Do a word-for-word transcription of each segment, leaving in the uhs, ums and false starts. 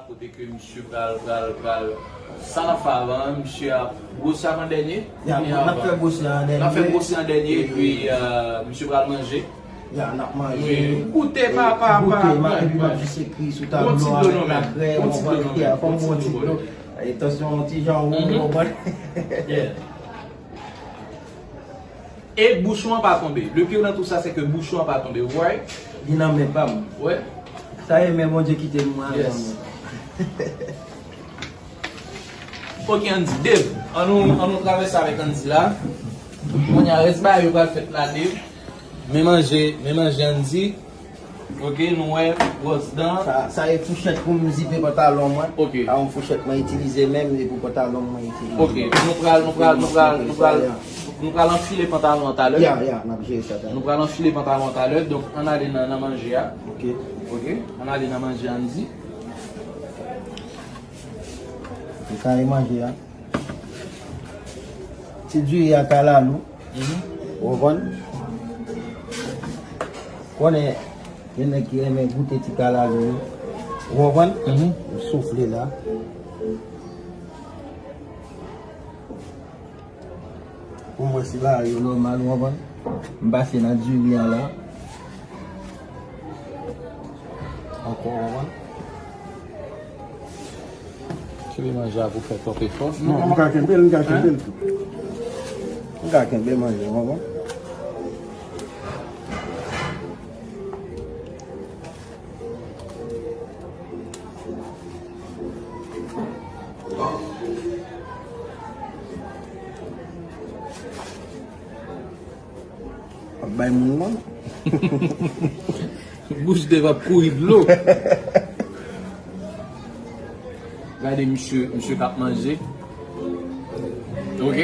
Kote ke misye pral, pral, pral, sa n ap fè avan an, misye ap gwosè avan dènye? Ya, n ap fè gwosè an dènye. N ap fè gwosè an dènye, epi, euh, misye pral manje. Ya, n ap manje. Goute, pa, pa, pa, epi m ap jis ekri sou tablo avèk lakrè, ou konprann, kòm bon ti dlo. E tansyon yon ti jan wou, ou konprann? E bouchon an pa tonbe. Le pire dans tout ça, c'est que bouchon an pa tonbe. Ou wè? Li nan men pa m. Wè. Sa e men Bondye kite m mwen avè mwen. Ok, Andy, Dave, an nou, an nou travèse avèk Andy la. Kounye a, rès bagay yo pral fèt la, Dave. Men manje, men manje Andy. Ok, nou wè, bwòs dan. Sa, sa e fouchèt pou m zipe pantalon mwen. Ok. Sa yon fouchèt mwen itilize menm, e pou pantalon mwen itilize. Ok, nou pral, nou pral, nou pral, nou pral, nou pral anfile pantalon an talè. Ya, ya, n ap jere sa talè. Nou pral anfile pantalon an talè, donk ann ale nan, nan manje a. Ok. Ok, ann ale nan manje a, Andy. Se sa e manje a. Ti diri a kalalou. Mhm. Ou konprann? Konnen, gen nèg ki renmen goute ti kalalou yo. Ou konprann? Mhm. Ou soufle la. Pou mwen, si bagay yo nòmal, ou konprann? M pase nan diri an la. Ankò, ou konprann? Kile manje a pou fè twòp efò. Non, m ka kenbe l, m ka kenbe l tou. M ka kenbe manje, ou konprann? Ap bay moun non. Bouch Dave ap kouri dlo. Gade misye, misye k ap manje. Ok.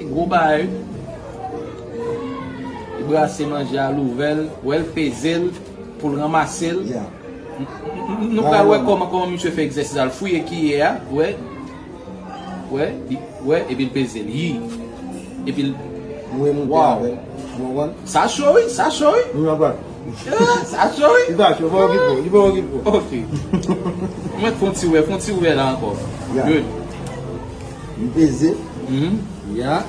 Gwo bagay. Li brase manje a, l ouvè l, wè l peze l, pou l ranmase l. Yeah. N-, n-, n-, nou pral wè kòman, kòman misye fè egzèsis la. L fouye kiyè a, wè. Wè, li, wè, epi l peze l. Yi. Epi l. Mwen monte avè l. Ou konprann? Sa cho, wi, sa cho, wi. Mwen pral. Ah, sa cho, wi. Li pa cho, pa okipe w, li pa okipe w. Ok. Mwen fè yon ti wè, fè yon ti wè la ankò. Yeah. Good. M peze. Mhm. Ya.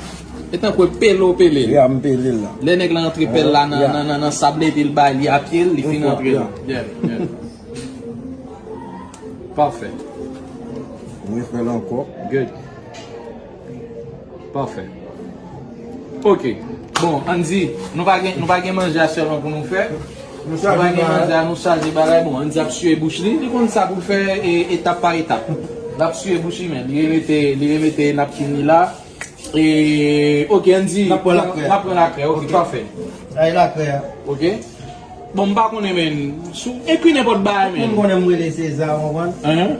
E tankou e pele w pele l. Ya, m pele l la. Lè nèg la antre pèl la nan, nan, nan, nan sab la, epi l bay li a pye l, li fin antre la. Yeah, yeah. Pafè. Mwen fè l ankò. Good. Pafè. Ok. Bon, Andy, nou pa gen, nou pa gen manje a sèlman pou nou fè. Nou pa gen manje a, nou chaje bagay. Bon, Andy ap siye bouch li. Li konn sa pou l fè, e, etap pa etap. L ap siye bouch li, men li remete, li remete napkin li la. E, ok, Andy, n ap pran lakrè. N ap pran lakrè, ok, pafè. Ay lakrè a. Ok. Bon, m pa konnen, men, sou, ekri nenpòt bagay, men. Moun konnen m rele Seza, ou konprann? Hein?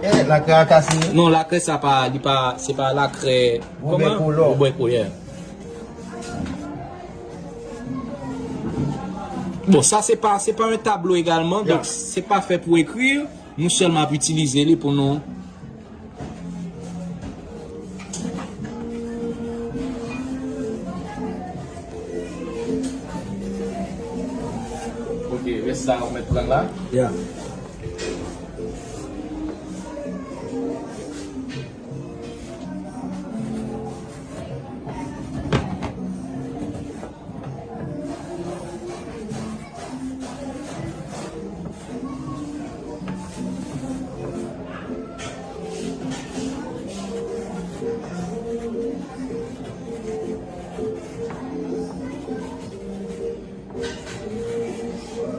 Eh, lakrè a kase. Non, lakrè sa pa, li pa, se pa lakrè. Wobè Kolò. Wobè Kolò, yeah. Bon, sa se pa, se pa yon tablo egalman, donk se pa fè pou ekri, nou sèlman ap itilize li pou nou. Ok, rès sa ou mèt pran la. Yeah.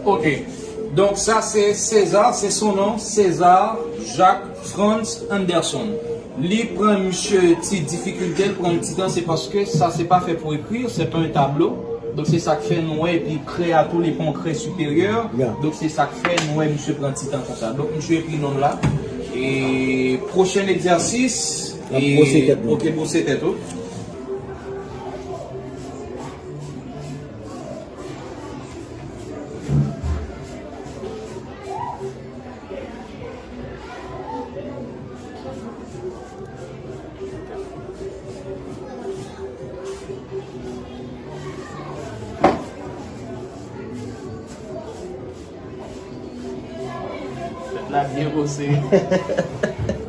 Ok. Donk, sa se César, se son non, César Jacques Frantz Anderson. Li pran misye ti difikilte, l pran l ti tan, se paske sa se pa fè pou ekri, se pa yon tablo. Donk, se sa k fè nou wè, epi krè a tou, li pa yon krè siperyè. Donk, se sa k fè nou wè misye pran ti tan konsa. Donk, misye ekri non l la. E pwochen egzèsis, l ap bwose tèt nou. Ok, bwose tèt ou. La byen brose.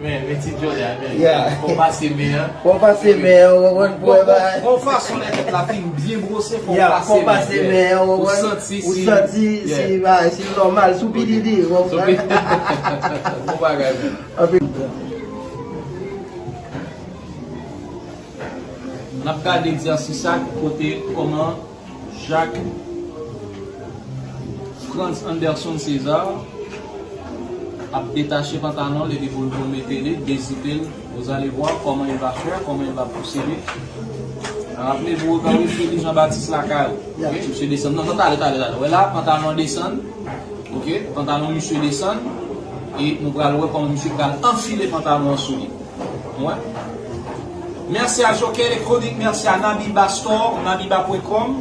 Men, men ti Jòdè, men. Yeah. Fò w pase men an. Fò w pase men an, ou konprann, pou wè bagay. Bon, bon, bon fason lè tèt la fin byen brose, fò w pase men. Yeah, fò w pase men an, ou konprann. Ou santi si bagay, si l nòmal, si w pididi, ou konprann. Bon bagay, men. Anpil. N ap gade egzèsis sa kote kòman Jacques Frantz Anderson César ap detache pantalon l epi pou l, pou l mete li, dezipe l. Vous allez voir comment il va faire, comment il va procéder. Rapelez-vous, Gabriel Félix Jean-Baptiste Lacaille. Ok, misye desann. Non, non, talè, talè, talè. Wè la, pantalon an desann. Ok, pantalon misye desann. E nou pral wè kòman misye pral anfile pantalon an sou li. Ouais. Merci à Joker Electronic, merci à Nabiba Store, nabiba point com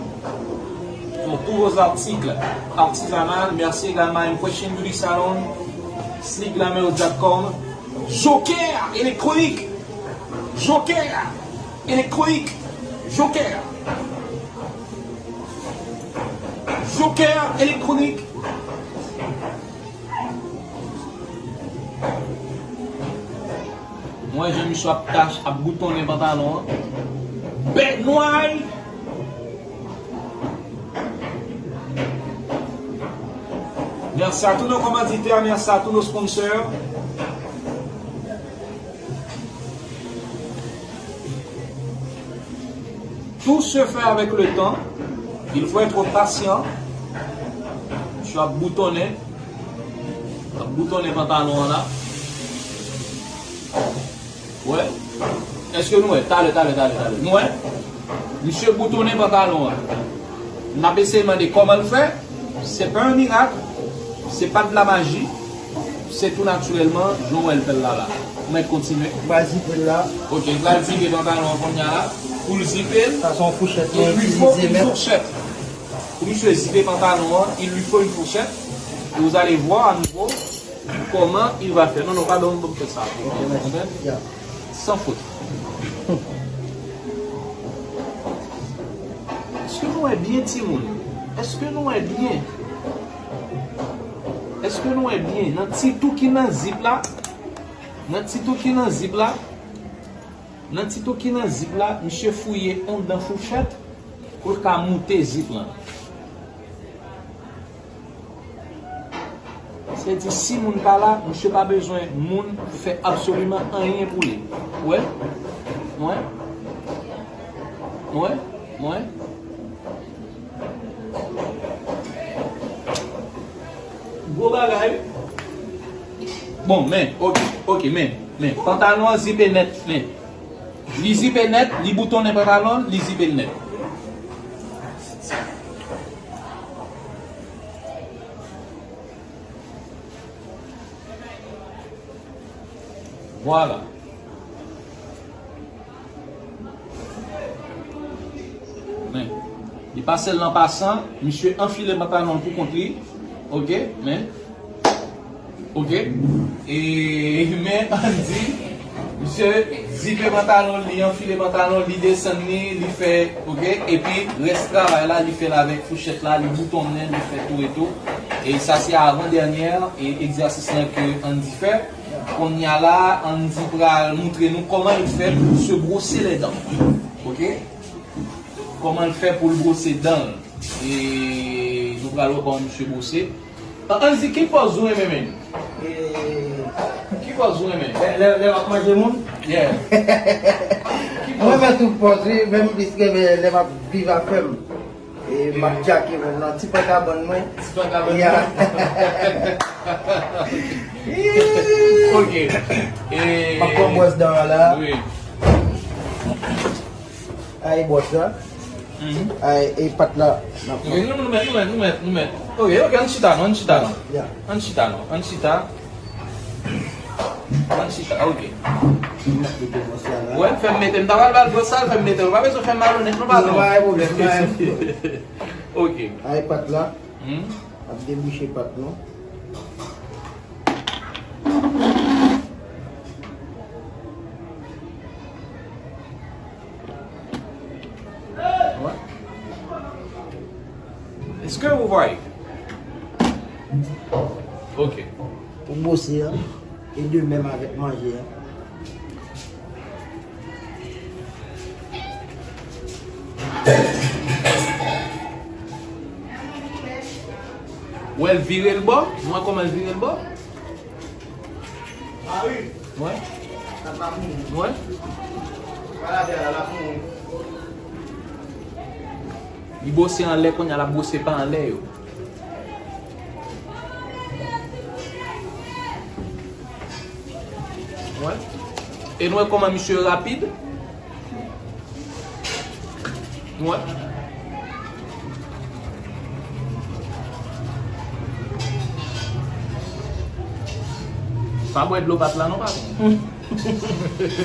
pour tous vos articles artisanaux. Merci également à Impression Beauty Salon, sleek glamour dot com. Joker Electronic, Joker Electronic, Joker, Joker Electronic. Mwen, jan misye ap tach, ap boutonnen pantalon an. Bèt nway! Merci à tous nos commanditaires, merci à tous nos sponsors. Tout se fait avec le temps. Il faut être patient. Misye ap boutonnen. Ap boutonnen pantalon an la. Wè. Èske nou wè? Talè, talè, talè, talè. Nou wè? Misye boutonnen pantalon an. N ap eseye mande kòman l fè. Se pa yon mirak. Se pa de la maji. Se tou natirèlman, jan w wè l fè l la la. Ou mèt kontinye. M pral zipe l la. Ok, l pral zipe pantalon an kounye a la. Pou l zipe l, sa se yon fouchèt mwen itilize menm. Il lui faut une fourchette. Pou misye zipe pantalon an, il lui faut une fourchette. Et vous allez voir à nouveau comment il va faire. Non, non, pa ban m fè sa. Ok, mèsi. Konprann? Yeah. Sans faute. Èske nou wè byen, timoun? Èske nou wè byen? Èske nou wè byen? Nan ti tou ki nan zip la, nan ti tou ki nan zip la, nan ti tou ki nan zip la, misye fouye anndan fouchèt pou l ka moute zip lan. Se di, si moun pa la, misye pa bezwen moun fè absoliman anyen pou li. Ou wè? Ou wè? Ou wè? Ou wè? Gwo bagay. Bon, men, ok, ok, men, men, pantalon an zipe nèt, men. Li zipe nèt, li boutonnen pantalon, li zipe l nèt. Vwala. Men, li pase l nan pasan, misye anfile pantalon l pou kont li. Ok, men. Ok. E, men, Andy, misye zipe pantalon l, li anfile pantalon l, li desann li, li fè, ok, epi rès travay la, li fè l avèk fouchèt la, li boutonnen, li fè tou e tou. E sa se avan dènyè, e, egzèsis lan ke Andy fè. Kounye a la, Andy pral montre nou kòman l fè pou l se brose lèdan. Ok? Kòman l fè pou l brose dan l. E nou pral wè kòman misye brose. An, Andy, ki pòz ou renmen, men? E, ki pòz ou renmen? Lè, lè, lè w ap manje moun? Yeah. Ki pòz? Mwen renmen tout pòz, wi, men m plis renmen lè m ap viv afè m. E m ap djake menm nan ti pan kabann mwen. Ti pan kabann mwen. Ya. Ok. E m ap pran bwòs dan an la. Wi. Ay, bwòs la. Mhm. Ay, e pat la. N ap pran. Ok, nou, nou mèt, nou mèt, nou mèt, nou mèt. Ok, ok, ann chita non, ann chita non. Ya. Ann chita non, ann chita. Ann chita, ok. Ou wè, fè m mete, m ta pral ba l bwòs sa, fè m mete, ou pa bezwen fè m malonèt, non, patwon. Non, pa gen pwoblèm, pa gen pwoblèm. Ok. Ay, pat la. Hmm? Ap debouche pat nou. Wè. Est-ce que vous voyez? Ok. Pou bwose an, e de menm avèk manje an. Ou wè l vire l bò? Ou wè kòman l vire l bò? Ah wi. Wè. Sa pa moun. Wè. Wala, la, la, la, moun. Li bwose anlè, kounye a l ap bwose pa anlè yo. Wè. E nou wè kòman misye rapid? Wè. Pa bwè dlo pat la non, patwon.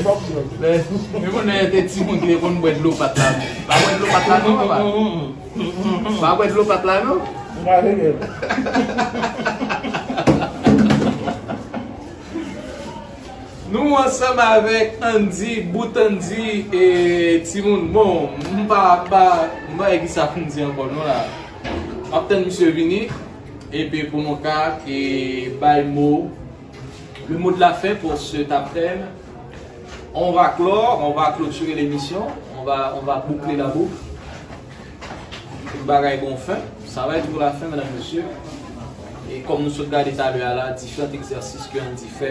Fòk bwè. Men, men moun nan te timoun ki te konn bwè dlo pat la. Pa bwè dlo pat la non, papa. Pa bwè dlo pat la non. M pa rele. Nou ansanm avèk Andy, bout Andy, e timoun. Bon, m pa, pa, m pa wè kisa pou m di ankò non la. M ap tann misye vini, epi pou nou ka, e, bay mo, le mot de la fin pour cet après-midi. On va clore, on va clôturer l'émission, on va, on va boucler la boucle. Tout bagay gon fen. Sa va être pour la fin, medam, mesye. E kòm nou sot gade talè a la, diferan egzèsis ke Andy fè,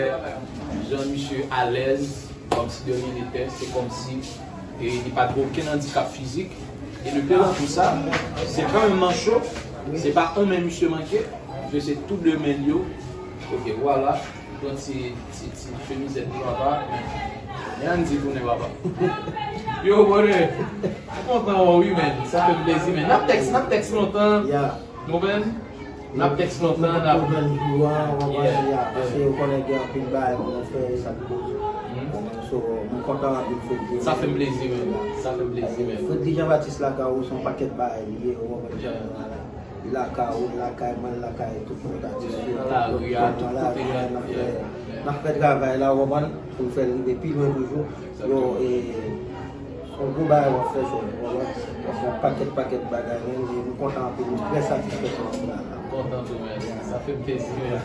jan misye alèz, kòmsi de rien n'était, se kòmsi, e, li pa t gen okenn andikap fizik. E le pire dans tout ça, se pa yon mancho, se pa yon men misye manke, misye se tou de men l yo. Ok, vwala. Yon ti, ti, ti chemizèt li papa. Men Andy tounen papa. Yo, brother. M kontan wè w wi, men. Sa fè m plezi, men. N ap tèks, n ap tèks lontan. Yeah. Nou konprann? N ap tèks lontan, n ap. Konprann jou a, w konprann, yeah, yeah. Paske yo konnen gen anpil bagay pou nou fè, e sa k koz. Mhm. So, m kontan anpil Fredly. Sa fè m plezi, men. Sa fè m plezi, men. Fredly Jean Baptiste Lacaro, se yon pakèt bagay li ye, w konprann? Yeah. Li lakay ou, li lakay mwen, li lakay tout moun k ap swiv. Nan lari a, tout kote, n ap fè, n ap fè travay la, w konprann, pou n fè l rive pi lwen toujou. Yo, e, se yon gwo bagay w ap fè, Jòj, w konprann. W ap fè yon pakèt, pakèt bagay, men, e nou kontan anpil, nou trè satisfè pou nou la. Kontan tou, men. Sa fè m plezi, men.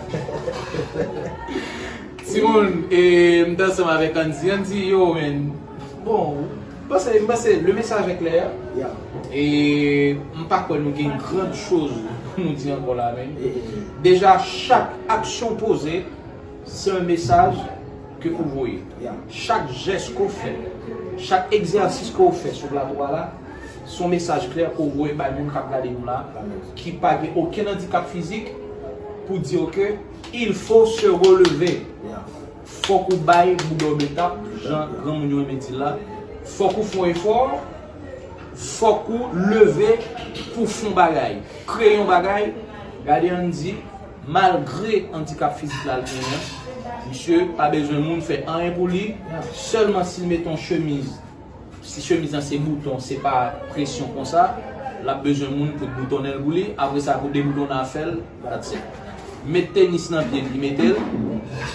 Timoun, e, m t ansanm avèk Andy. Andy, yo, men. Bon, m panse, m panse, le message est clair. Yeah. E m pa kwè nou gen gran choz pou nou di ankò la, men. Eh, eh, eh. Deja, chak aksyon poze, se yon mesaj ke ou voye. Yeah. Chak jès ke w fè, chak egzèsis ke w fè sou plato a la, se yon mesaj klè ke w voye bay moun k ap gade nou la, ki pa gen okenn andikap fizik, pou di yo ke il faut se relever. Yeah. Fòk ou bay bouda w de tap, jan granmoun yo renmen di l la. Fòk ou fè yon efò, fòk ou leve pou w fè yon bagay. Kreye yon bagay, gade Andy, malgre andikap fizik la l genyen, misye pa bezwen moun fè anyen pou li, sèlman si l mete yon chemiz, si chemiz lan se bouton, se pa presyon konsa, l ap bezwen moun pou deboutonnen l pou li. Apre sa, pou deboutonnen afè l, that's it. Met tenis nan pye l, li mete l.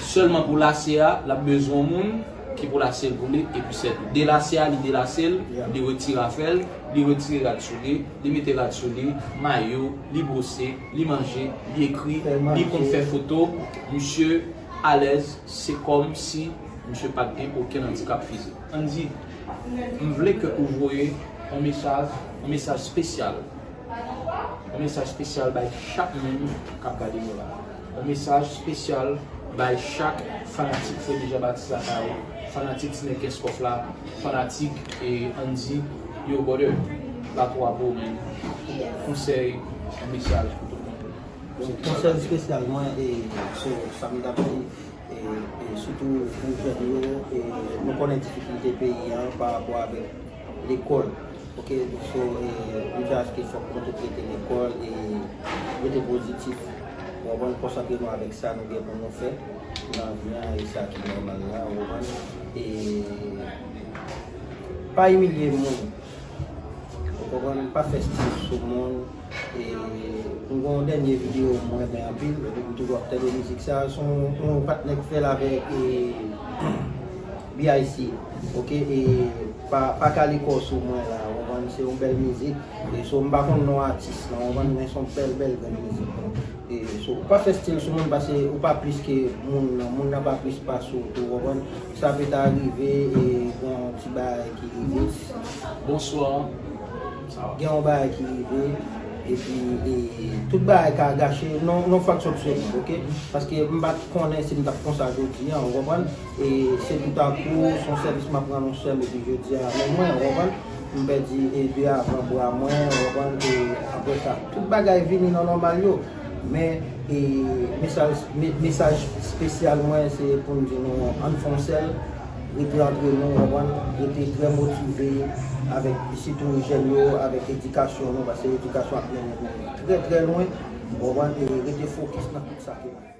Sèlman pou lase a, l ap bezwen yon moun ki pou lase l pou li. Epi sèt. Delase a, li delase l, li retire afè l, li retire rad sou li, li mete rad sou li, mayo, li bwose, li manje, li ekri, li konn fè foto. Misye alèz, se kòmsi misye pa t gen okenn andikap fizik. Andy, m vle ke ou voye yon mesaj, yon mesaj espesyal. Yon mesaj espesyal bay chak moun k ap gade nou la. Yon mesaj espesyal bay chak fanatik Fredly Jean Baptiste Lacaro, fanatik Ti Nèg Kenskof la, fanatik, e, Andy, yo, brother, la twa pou ou, men. Konsèy, yon mesaj pou tout moun. Bon, konsèy espesyal mwen, e, se sa m t ap di, e, e sitou pou jèn yo, e, nou konnen difikilte peyi a pa rapò avèk lekòl. Ok, so, e, m te achte fòk nou tout rete lekòl e rete pozitif. Ou konprann, konsantre nou avèk sa nou gen pou nou fè nan vi a, e sa ki nòmal la, ou konprann. E pa imilye moun. Ou konprann, pa fè stil sou moun. E m gen yon dènye videyo mwen renmen anpil, epi m toujou ap tande mizik sa, se yon, yon patnè k fè l avèk, e, B I C, ok, e pa, pa kale kò w sou mwen la, ou konprann, Se yon bèl mizik. E so, m pa konn non atis lan, w konprann, men se yon bèl, bèl, bèl mizik. E so, ou pa fè stil sou moun, paske ou pa plis ke moun nan, moun nan pa plis pase w tou, w konprann. Sa pe ta rive, e gen yon ti bagay ki rive. Bonswa. Gen yon bagay ki rive, epi e, tout bagay ka gache nan yon fraksyon de segonn, oke? Paske m pa t konnen si m t ap konsa jodi a, w konprann? E se toutakou, se yon sèvis m ap rann yon sè m, epi jodi a, men mwen, w konprann? M pèdi e de avan bra mwen, w konprann? E apre sa, tout bagay vini nan nòmal yo. Men, e mesaj, me- mesaj espesyal mwen, se pou m di nou, ann fè yon sèl, rete antre nou, w konprann? Rete trè motive avèk sitou jèn yo, avèk edikasyon nou, paske edikasyon ap mennen nou trè, trè lwen, w konprann? E rete fokis nan tout sa ke n ap fè.